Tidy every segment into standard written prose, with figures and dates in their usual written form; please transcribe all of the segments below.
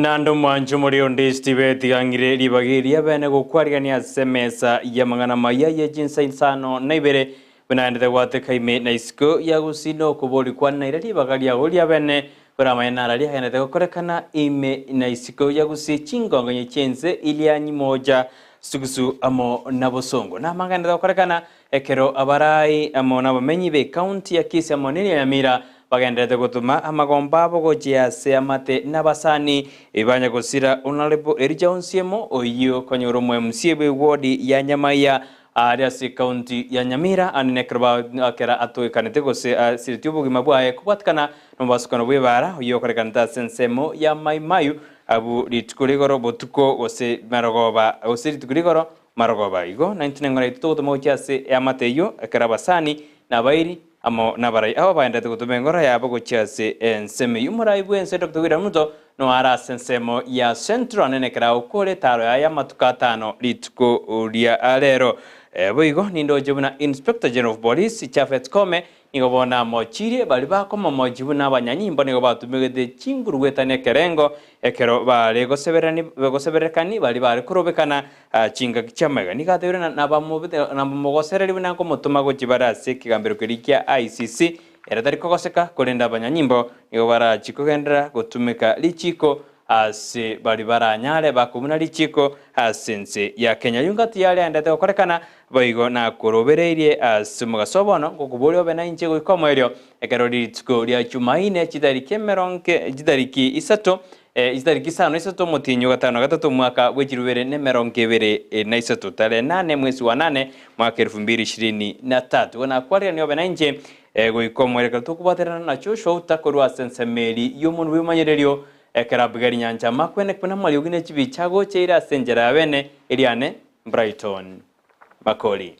Naende omwancho omoria onde Steve tigang'ire ribaga eria bene gokwarigania ase emesa y'amang'ana amaya ye chinsa isano na ibere, buna aendete gwateka ime na isiko ya gusii na okobori kwane naira ribaga riago ria bene koramanye narari agendete gokorekana ime na isiko ya gusii chingongonye chi'ense Irianyi moja sugusu amo na bosongo. Namagenderete gokorekana Ekero abarai amo nabamenyi b'ecounty ya Kisii amo neria ya Nyamira bagendererete gotoma amagomba abo gochia ase amate nabasani banya gosira Honourable Elijah Onsiemo oyio konyora omo MCA bwe ward ya Nyamaiya aaria ase ecounty ya Nyamira ande nekero bakera atoekanete gose asiretie obogima bwaye kobwatikana nomobasukano bw'ebara oyio okorekanete ase ensemo ya Mai Mahiu abwo rituko rigoro botuko gose marogoba gose rituko rigoro Marogoba igo, naintwe neng'ora yaito togotoma gochia ase eamate eyio, ekero abasani, na abairi, amo nabarai aba baenderete gotoma engoro yabo gochia ase ensemo eyio. Omorai bw'ense Doctor William Ruto noyo are ase ensemo ya Central anene ekero agokora etaaro yaye y'amatuko atano rituko ria rero. Boigo nindoche buna Inspector General of Police Japhet Koome Nigo bono amochirie baria bakomomochia buna abanyanyimbo nigo batumegete chinguru goetania ekerengo ekero bare goseberekani baria bare korobekana chingaki chi'amaiga. Nigo atebirie ng'a nabamogosererie buna nkomotoma gochia bare ase ekegambero keria kia ICC, ere tari kogoseka, korende abanyanyimbo nigo barachie kogenderera gotumeka richiiko ase baria baranyare bakobuna richiiko ase ense ya Kenya. Ayio ngati yaria aendete gokorekana, boigo nakorobereirie ase omogaso o bono, ngokoboria obe nainche goika omoerio, ekero rituko ria Chumaine chitariki emerongo chitariki isato chitariki isano na isato omotienyi o gatano na gatato omwaka bwe chirubere na emerongo ebere na isato tarehe nane mwezi wa nane mwaka elfu mbili ishirini na tatu. Igo nakwareranie obe nainche goika omoerio ekero tokobwaterana na Joshua Outa korwa ase ensemo eri y'omonwa bw'ebimanyererio Ekero Abigaili nyancha amakwene buna amariogi ne chibicha agocheire ase enchera ya bene, eriane Brighton Makori.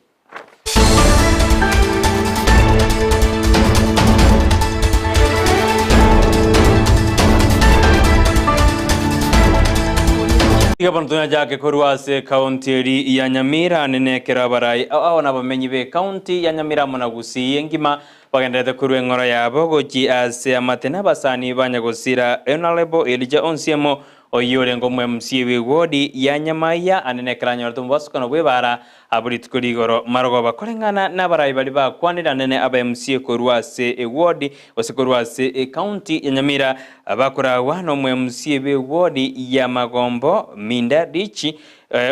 Iga bono tonyachake korwa ase ekaunti eri ya Nyamira nene ekero abarai ao na abamenyi be ekaunti ya Nyamira amo na Gusii engima Bagendererete korua eng'ora yabo gochia ase amate nabasani ba nyagosira Honourable Elijah Onsiemo, oyio orenge omo-MCA bw'ewodi ya Nyamaiya ande nekero anyorete omobasukano bw'ebaara abwo rituko rigoro marogoba koreng'ana nabarai baria bakwanire anene aba MCA korwa ase ewodi gose korwa ase ecounty ya Nyamira bakoragwa nomo-MCA bw'ewodi ya Magombo Minda Richi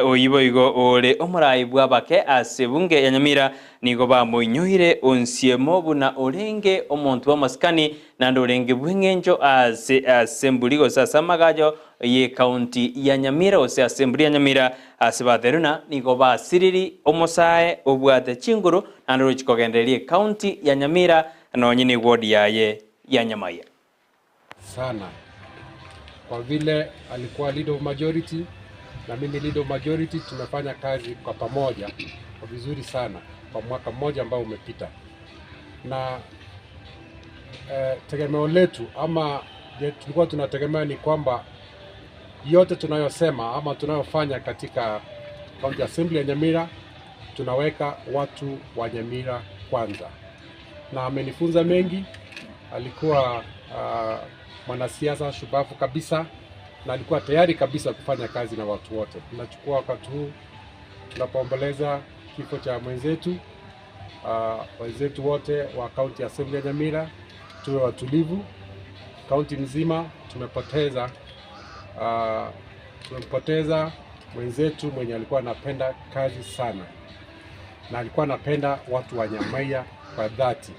oyio boigo ore omorai bw'abake ase ebunge ya Nyamira Nigo bamoinyoire onsiemo buna orenge omonto bw'amasikani, naende orenge bw'eng'encho ase asemburi gose ase amagacho y'ekaunti ya Nyamira gose asemburi ya Nyamira ase Bateruna nigo basiriri omosae obwate chinguru naende orochi kogendereria ekaunti ya Nyamira nonye n'eward yaye ya Nyamaiya. Sana kwa vile alikuwa leader of majority na mimi leader of majority, tumefanya kazi kwa pamoja kwa vizuri sana kwa mwaka mmoja ambao umepita, na eh, tegemeo letu ama tulikuwa tunategemea ni kwamba yote tunayosema ama tunayofanya katika County Assembly ya Nyamira tunaweka watu wa Nyamira kwanza, na amenifunza mengi. Alikuwa mwanasiasa shupavu kabisa na alikuwa tayari kabisa kufanya kazi na watu wote. Tunachukua wakati huu tunapoomboleza kifo cha mwenzetu, wenzetu wote wa County Assembly ya Nyamira, tuwe watulivu. Kaunti nzima tumempoteza mwenzetu mwenye alikuwa anapenda kazi sana na alikuwa anapenda watu wa Nyamaiya kwa dhati.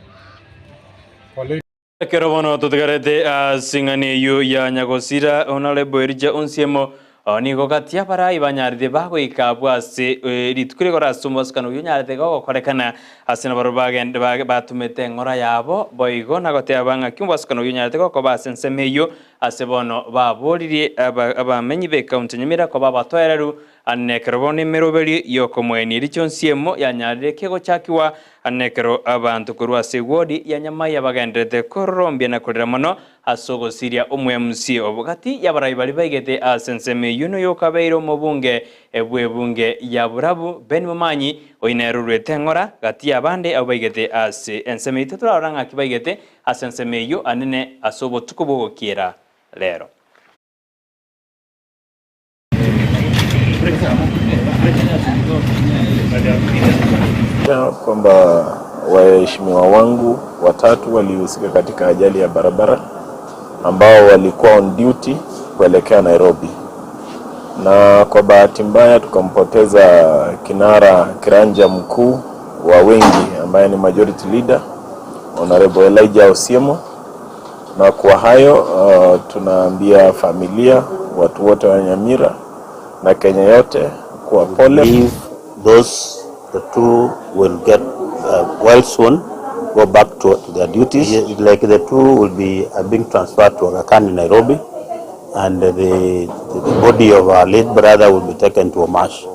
Pole. Ekero bono totigarete ase eng'ana eyio ya nyagosira Honourable Elijah Onsiemo, nigo gati y'abarai banyarete bagoika abwo ase rituko rigoro ase omobasukano oyio onyarete gogokorekana ase nabarobwo bagende batomete eng'ora yabo boigo na goteba ng'aki omobasukano oyio onyarete gokoba ase ensemo eyio ase bono baboririe abamenyi b'ecounty ya Nyamira koba abatoereru Ane ekero bono emeroberio y'okomoenia ericho nsiemo yanyarire kegochakigwa, ane ekero abanto korwa ase ewodi ya Nyamaiya bagendererete kororombia na korera mono ase ogosiria omwemc obo gati y'abarai baria baigete ase ensemo eyio noyokabeire omobunge bw'ebunge ya Burabu Ben Momanyi oyio nere oruete eng'ora gati y'abande abwo baigete ase ensemo eyio titorarora ng'aki baigete ase ensemo eyio anene ase obotuko bw'ogokiera rero. Kwamba waheshimiwa wangu watatu walihusika katika ajali ya barabara ambao walikuwa on duty kuelekea Nairobi, na kwa bahati mbaya tukampoteza kinara kiranja mkuu wa wengi ambaye ni majority leader Honorable Elijah Osiemo. Na kwa hayo tunaambia familia, watu wote wa Nyamira na Kenya yote kuwa pole. Believe those the two will get well soon, go back to their duties. Like the two will be being transferred to Aga Khan in Nairobi, and the body of our late brother will be taken to Omash.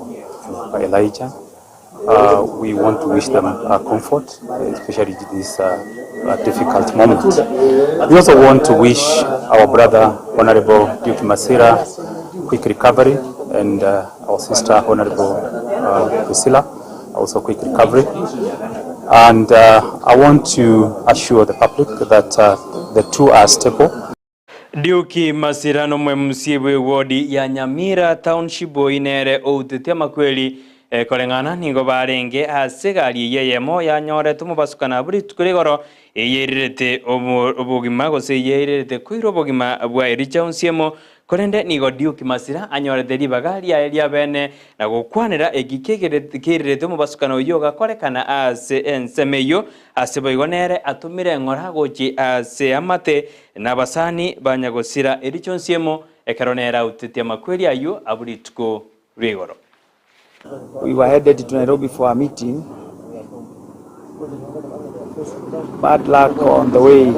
Elijah. We want to wish them comfort, especially this difficult moment. We also want to wish our brother, Honorable Duke Masira, quick recovery, and our sister, Honorable Priscilla, also quick recovery. And I want to assure the public that the two are stable. Duke Masira nomwe MC bwe wodi ya Nyamira Township oinere outetia makweli koreng'ana nigo barenge ase egari eye eyemo yanyorete omobasukana buri rituko rigoro eyeirerete obogima gose eyeirerete koira obogima bwa Elijah Onsiemo korende nigo Duke Masira anyorete ribaga riaye ria bene na gokwanera eki keirerete omobasukano oyio ogakorekana ase ensemo eyio ase boigo nere atumire eng'ora gochi ase amate na abasani banyagosira Elijah Onsiemo ekero nere autetie amakweri ayio aburi rituko rigoro. We were headed to Nairobi for a meeting. Bad luck on the way,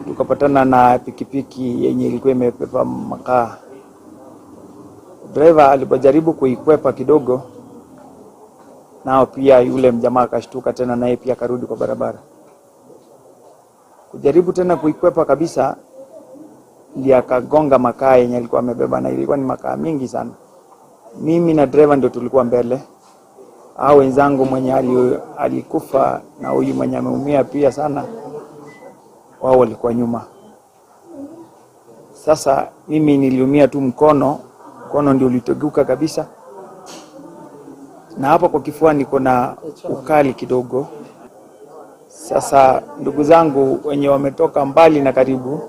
tukapatana na pikipiki yenye ilikuwa imebeba makaa. Driver alipojaribu kuikwepa kidogo, nao pia yule mjamaa akashtuka tena, naye pia akarudi kwa barabara. Kujaribu tena kuikwepa kabisa, ndiye akagonga makaa yenye alikuwa amebeba, na ilikuwa ni makaa mingi sana. Mimi na driver ndio tulikuwa mbele, hao wenzangu mwenye alikufa na huyu mwenye ameumia pia sana, wao walikuwa nyuma. Sasa mimi niliumia tu mkono, mkono ndio uliteguka kabisa, na hapa kwa kifua niko na ukali kidogo. Sasa ndugu zangu wenye wametoka mbali na karibu,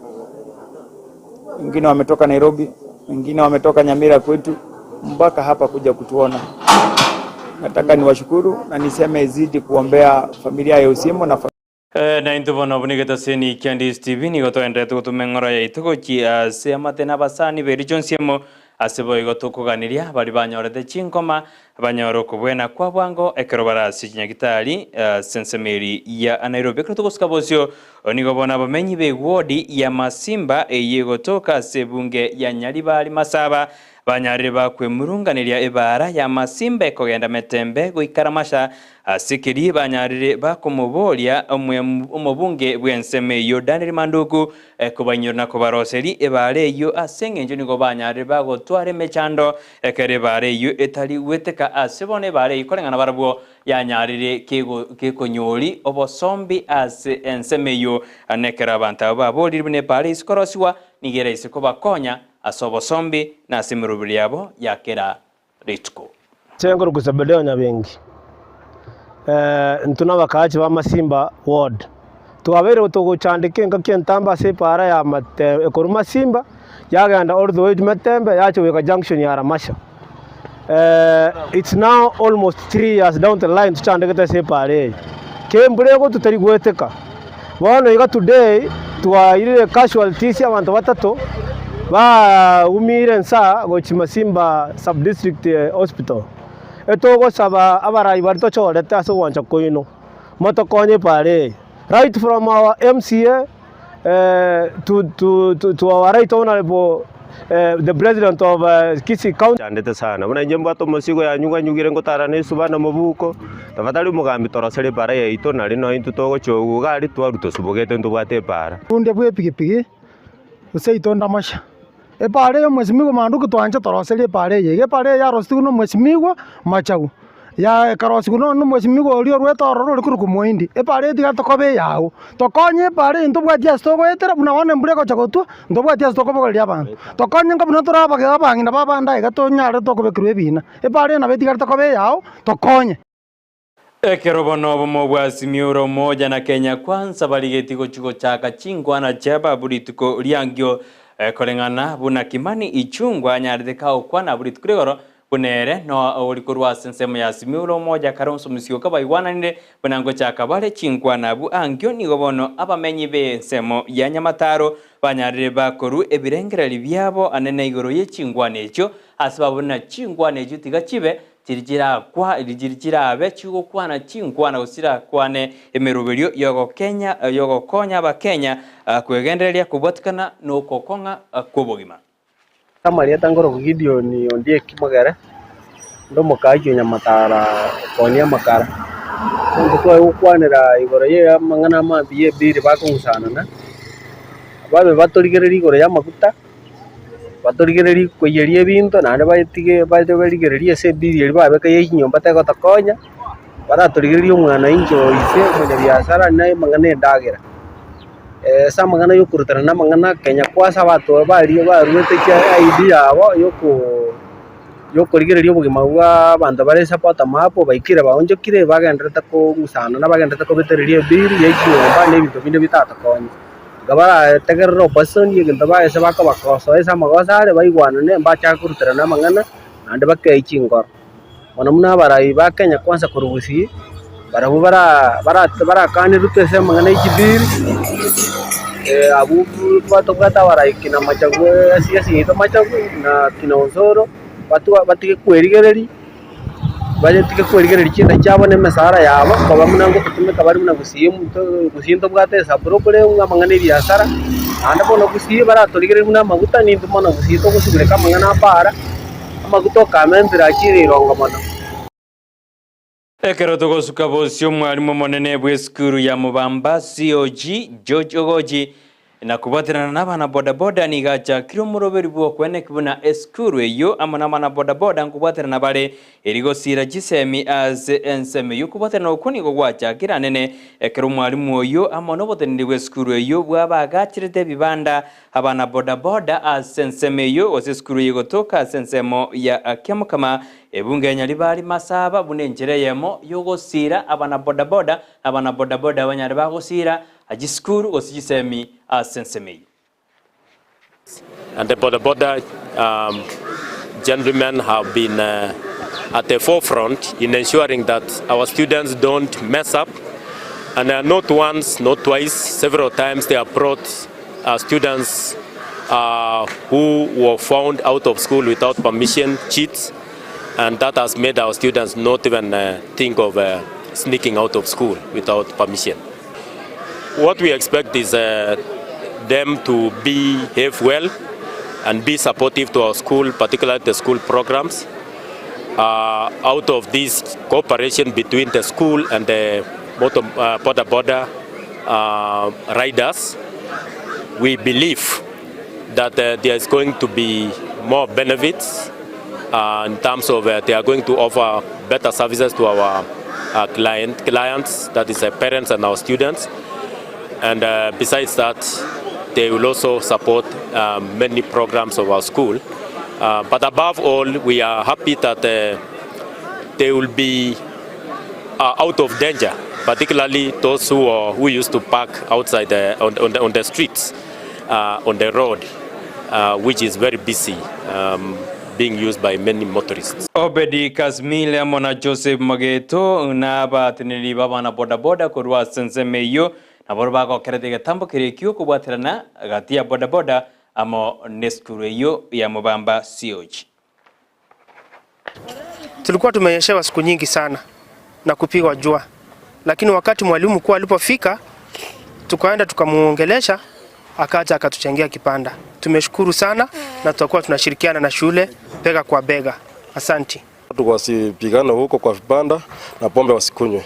wengine wametoka Nairobi, wengine wametoka Nyamira kwetu mpaka hapa kuja kutuona. Nataka niwashukuru na niseme zidi kuombea familia ya Osiemo na Na intwe bono obo nigo etaseni kia Ndisi TV nigo toenderete gotuma eng'oro yaito gochia ase amate na abasani bericho nsiemo ase boigo tokoganiria bari banyorete chinkoma banyore okobwena kwa bwango ekero barase chinyagitari ase ensemeri ya Nairobi. Ekero togosika bosio nigo bono abamenyi ba ewodi ya Masimba eye egotoka ase ebunge ya Nyaribari Masaba banyarire bakwemurunganiria ebara ya Masimba ekogenda Metembe goikara Masha ase keri banyarire bakomoboria omobunge bw'ensemo eyio Daniel Manduku kobainyora na kobaroseri ebara eyio ase eng'encho nigo banyarire bagotwara emechando ekero ebara eyio etari gweteka ase bono ebara eyio koreng'ana barabwo yanyarire kekonyori obosombi ase ensemo eyio nekero abanto abo baborire buna ebara ase korosiwa nigo eraise kobakonya ase obosombi na ase emeroberi yabo yakera rituko. Chengoro Zebedeo Nyabengi. Intwe nabakaachi ba Masimba ward. Twabeire togochandeka engaki entambe ase epara ya Mate ekorwa Masimba yagenda all the way to Metembe yacha goika junction ya Ramasha. It's now almost 3 years down the line tochandegete ase epara eye. Kembura egotwa teri goeteka. Bono iga today twairire casualties abanto batato baumire nsa gochi Masimba sub district hospital. Etogosaba abarai baria tochorete ase ogwancha koino motokonye epara eye. Right from our MCA to our right honorable the president of Kisii County. Chandete sana buna inche mbwate omosigo yanyuganyugire ngotara na esuba na mobuko tafadhali omogambi torosere epara yaito nari no intwe togochogu iga aria twarwa tosubogete ntobwate epara. Bunde bwa epikipiki gose itonda amasha epara eye omwesimigwa Manduku twancha toroserie epara eye iga epara eye yarosetiwe na omwesimigwa Machagu. Ya ekarosigwa nonya na omwesimigwa oria orwete ororo ore korokwa Moindi, epara eye tiga tokoba eyao. Tokonye epara eye ntobwati ase togoetera buna bono embura egocha gotwa, ntobwati ase tokobogoreria abanto. Tokonye nka buna tore abage abang'ina ba abande aiga tonyare tokobekerwa ebina. Epara eye nabo etigarete koba eyao, tokonye. Ekero bono obomo bwa Azimio la Umoja na Kenya Kwanza barigetie gochia gochaka chinkwana chiaba rituko riankio koreng'ana buna Kimani Ichung'wa anyarete kagokwana abwo rituko rigoro Buna ere noa ori korwa ase ensemo ya Azimio la Umoja Kalonzo Musyoka baigwananire buna ngochaka bare chinkwana abwo ankio nigo bono abamenyi b'ensemo ya Nyamataro banyarire bakorwa ebirengererio biabo anene igoro ye chinkwana echio ase babona chinkwana echio tiga chibe chiri chirakwa chiri chirabe chigokwana chinkwana gose chirakwane emeroberio yogokenya yogokonya abakenya kwegendereria kobwatikana nokokong'a kw'obogima. Amarieta nkorokwa Gideon Ondieki Mogere, onde omokaachi o Nyamatara okoonia amakara. Egento tware gokwanera igoro ya amang'ana amabi ya ebiri bakong'usanana, babe batorigereria igoro ya amaguta, batorigereria koiyeria ebinto naende batige barigererie ase ebiri eria babeka ya chinyomba tegotokonya. Baratorigererie omwananchi o ise omonyabiasara na amang'ana ya endagera. Ase amang'ana y'okorutana na amang'ana Kenya kwanza abanto baria baruete chi ID yabo yoko yokorigereria obogima bwa abanto bare ase bottom up baikire baonchokire bagenderete kong'usana na bagenderete kobetereria ebiri ya chinyomba na ebinto binde bitatokonye. Iga barategerere opposition egento baese bakobakosoa ase amagoso are baigwanane mbachake koruterana amang'ana naende bakei chinkoro. Mono buna abarai ba Kenya Kwanza korwa Gusii, barabwo barakanerwe ase amang'ana e chibiri, abwo tobwate abarai kina Machagu ase yaito Machagu na kina Osoro, batige kwerigereria, batige kwerigereria chinda chiabo na emesara yabo, koba buna ngototumeka bare buna Gusii omonto Gusii ntobwate esaburukure amang'ana ya ebiasara, naende bono Gusii baratorigererie buna amaguta, nintwe mono Gusii togosugureka amang'ana a para. Amaguta okamentire achire irongo mono. Ekero togosuka bosio omwalimu omonene bw'esukuru ya Mobamba COG George Ogoji na kobwaterana n'abana bodaboda nigo achakire omoroberi bw'okweneki buna esukuru eyio amo n'abana bodaboda nkobwaterana bare eri gosiira chisemi ase ensemo eyio. Okobwaterana okwo nigo gwachakire anene ekero omwalimu oyio amo n'oboteneneri bw'esukuru eyio bwabagacherete ebibanda Abana boda-boda ase ensemo eyio, gose esukuru eye egotoka ase ensemo ya Kiamokama, ebunge ya Nyaribari Masaba buna enchera eyemo y'ogosiira abana boda-boda na abana boda-boda banyare bagosiira chisukuru gose chisemi ase ensemo eyio. And the boda boda gentlemen have been at the forefront in ensuring that our students don't mess up and not once, not twice, several times they have brought students who were found out of school without permission, cheats, and that has made our students not even think of sneaking out of school without permission. What we expect is them to behave well and be supportive to our school, particularly the school programs. Out of this cooperation between the school and the motor, boda boda riders, we believe that there is going to be more benefits in terms of they are going to offer better services to our client, clients, that is parents and our students. And besides that, they will also support many programs of our school. But above all, we are happy that they will be out of danger, particularly those who, are, who used to park outside the, on, on, the, on the streets, on the road, which is very busy, being used by many motorists. Obedi Kasmile amo na Joseph Mageto na abateneneri b'abana bodaboda korwa ase ensemo eyio nabo bagokerete egetambo keria ekio kobwaterana gati ya bodaboda amo nesukuru eyio ya Mobamba COG. Tulikuwa tumenyeshewa siku nyingi sana na kupigwa jua, lakini wakati mwalimu mkuu alipofika, tukaenda tukamuongelesha, akaja akatujengea kibanda. Tumeshukuru sana na tutakuwa tunashirikiana na shule bega kwa bega. Asanti. Watu wasipigane huko kwa vibanda na pombe wasikunywe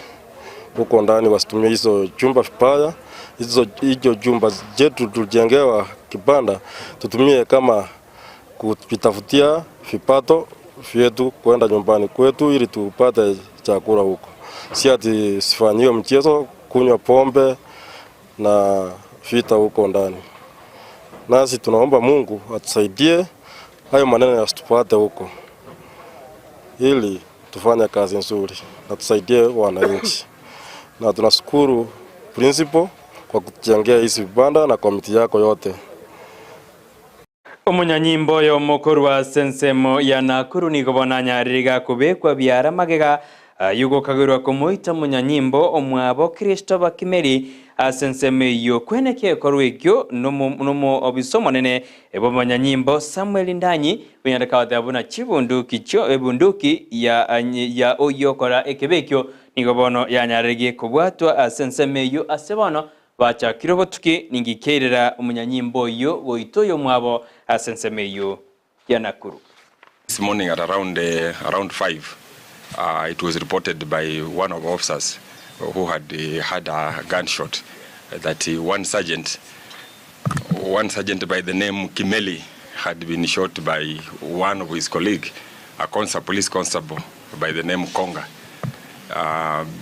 huko ndani, wasitumie hizo chumba vibaya. Hizo hicho chumba chetu tulijengewa kibanda tutumie kama kujitafutia vipato. vyetu kwenda nyumbani kwetu ili tupate chakula huko, si ati sifanyiwe mchezo kunywa pombe na vita huko ndani. Nasi tunaomba Mungu atusaidie hayo maneno yasitupate huko, ili tufanye kazi nzuri na tusaidie wananchi. Na tunashukuru principal kwa kutujengea hizi vibanda na komiti yako yote. Omonyanyimbo oyomo korwa ase ensemo ya Nakuru nigo bono anyarire gakobekwa biara magega ayio komoita omonyanyimbo omwabo Christopher Kimeli ase ensemo eyio kweneki egekorwa ekio nomo obisa omonene bw'omonyanyimbo Samuel Ndanyi onyarete goteba buna chibunduki chio ebunduki ya ya oyio okora ekebe ekio nigo bono yanyarire kobwatwa ase ensemo eyio ase bono bachakire obotuki ningikeirera omonyanyimbo oyio goita oyo omwabo ase ensemo eyio ya Nakuru. This morning at around 5, it was reported by one of our officers who had had a gunshot that one sergeant by the name Kimeli had been shot by one of his colleague, a constable, police constable by the name Konga.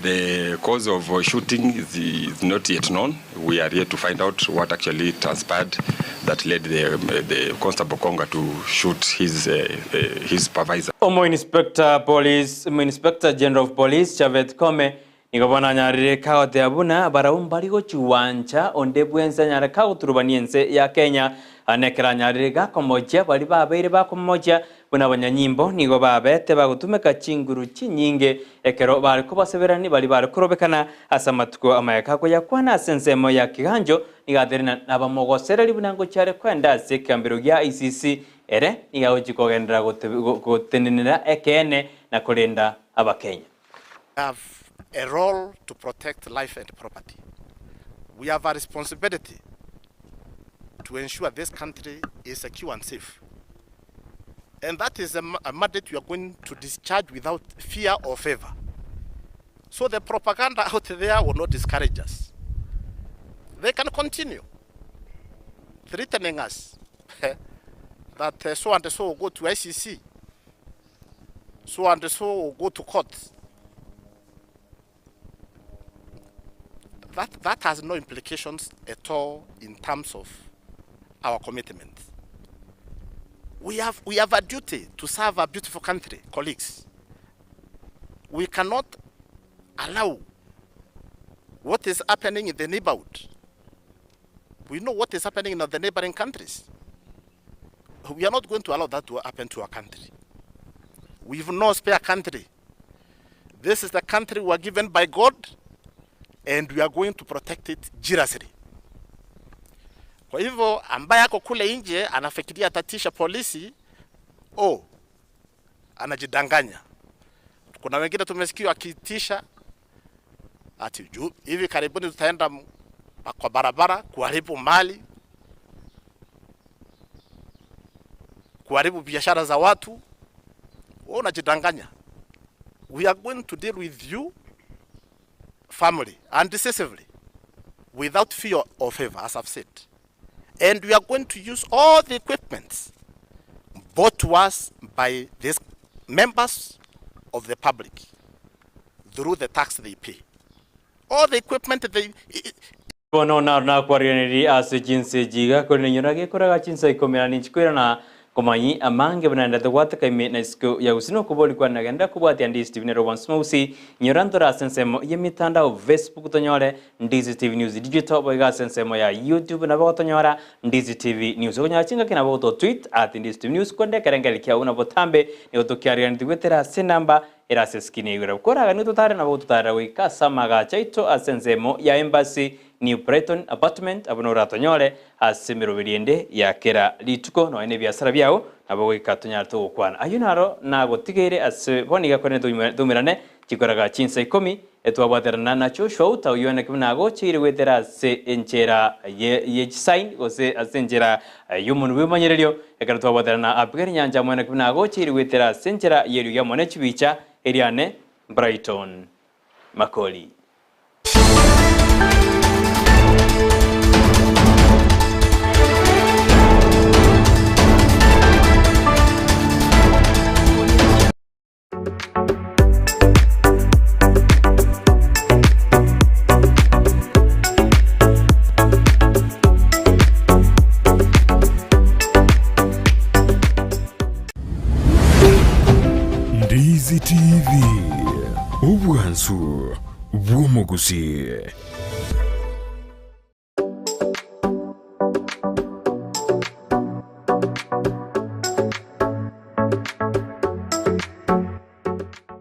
The cause of shooting is not yet known. We are yet to find out what actually transpired that led the Constable Konga to shoot his supervisor. Omo Inspector Police, Omo Inspector General of Police Japhet Koome nigo bono anyarire kagoteba buna barabwo mbari gochiwancha onde bwense anyare kagoturubania ense ya Kenya ane ekero anyarire gakomochia bari babeire bakomochia buna abanyanyimbo nigo babete bagotumeka chinguru chinyinge ekero bari kobaseberani bari bari korobekana ase amatuko amayaka akoyakwana ase ensemo ya Kiganjo nigo atere nabamogosereri buna ngochiare kwenda ase ekambero gia ICC ere nigo agochi kogenderera gotenenera ekeene na korenda abakenya. We have a role to protect life and property. We have a responsibility to ensure this country is secure and safe. And that is a mandate we are going to discharge without fear or favor. So the propaganda out there will not discourage us. They can continue threatening us that so and so will go to ICC, so and so will go to court. That has no implications at all in terms of our commitment. We have a duty to serve our beautiful country, colleagues. We cannot allow what is happening in the neighborhood. We know what is happening in the neighboring countries. We are not going to allow that to happen to our country. We have no spare country. This is the country we are given by God, and we are going to protect it jealously. Kwa hivyo ambaye ako kule nje anafikiria atatisha polisi, oh, anajidanganya. Kuna wengine tumesikia akitisha ati juu hivi karibuni tutaenda kwa barabara kuharibu mali, kuharibu biashara za watu. Wewe unajidanganya. We are going to deal with you firmly and decisively without fear or favor, as I've said. And we are going to use all the equipment bought to us by these members of the public through the tax they pay. All the equipment they... Bono naro nakwariganeri ase chinse jiga kore ninyora gekoraga chinsa ikomera ninchikwirana komanyi amange bunaendete gwateka ime na isiko ya gusii nokobori kwanagenda kobwatia Ndizi TV nero once mausi nyora ntora ase ensemo ya emitandao Facebook tonyore Ndizi TV News Digital boiga ase ensemo ya YouTube nabo gotonyora Ndizi TV News okonyora chingaki nabo goto tweet at Ndizi TV News konde ekerengeri kiago nabo tambe nigo tokiariganeti gwetera ase enamba erase eskini igoro koraga nigo totare nabo gototara goika ase amagacha aito ase ensemo ya Embassy New Brighton Apartment abo noratonyore ase emeroberi ende ya kera rituko nonya na ebiasara biago nabo goika tonyare togokwana aywo naro nagotigeire ase bono iga kore tumirane chikoraga chinsa ikomi etwabwaterana na Joshua Outa oywo naki buna agocheire goetera ase enchera ye chisign gose ase enchera y'omonwe bw'emanyererio ekero twabwaterana Abigail Nyancha mwene buna agocheire goetera ase enchera y'erio ya mone chibicha eriane Brighton Makoli. Bw'omogusii.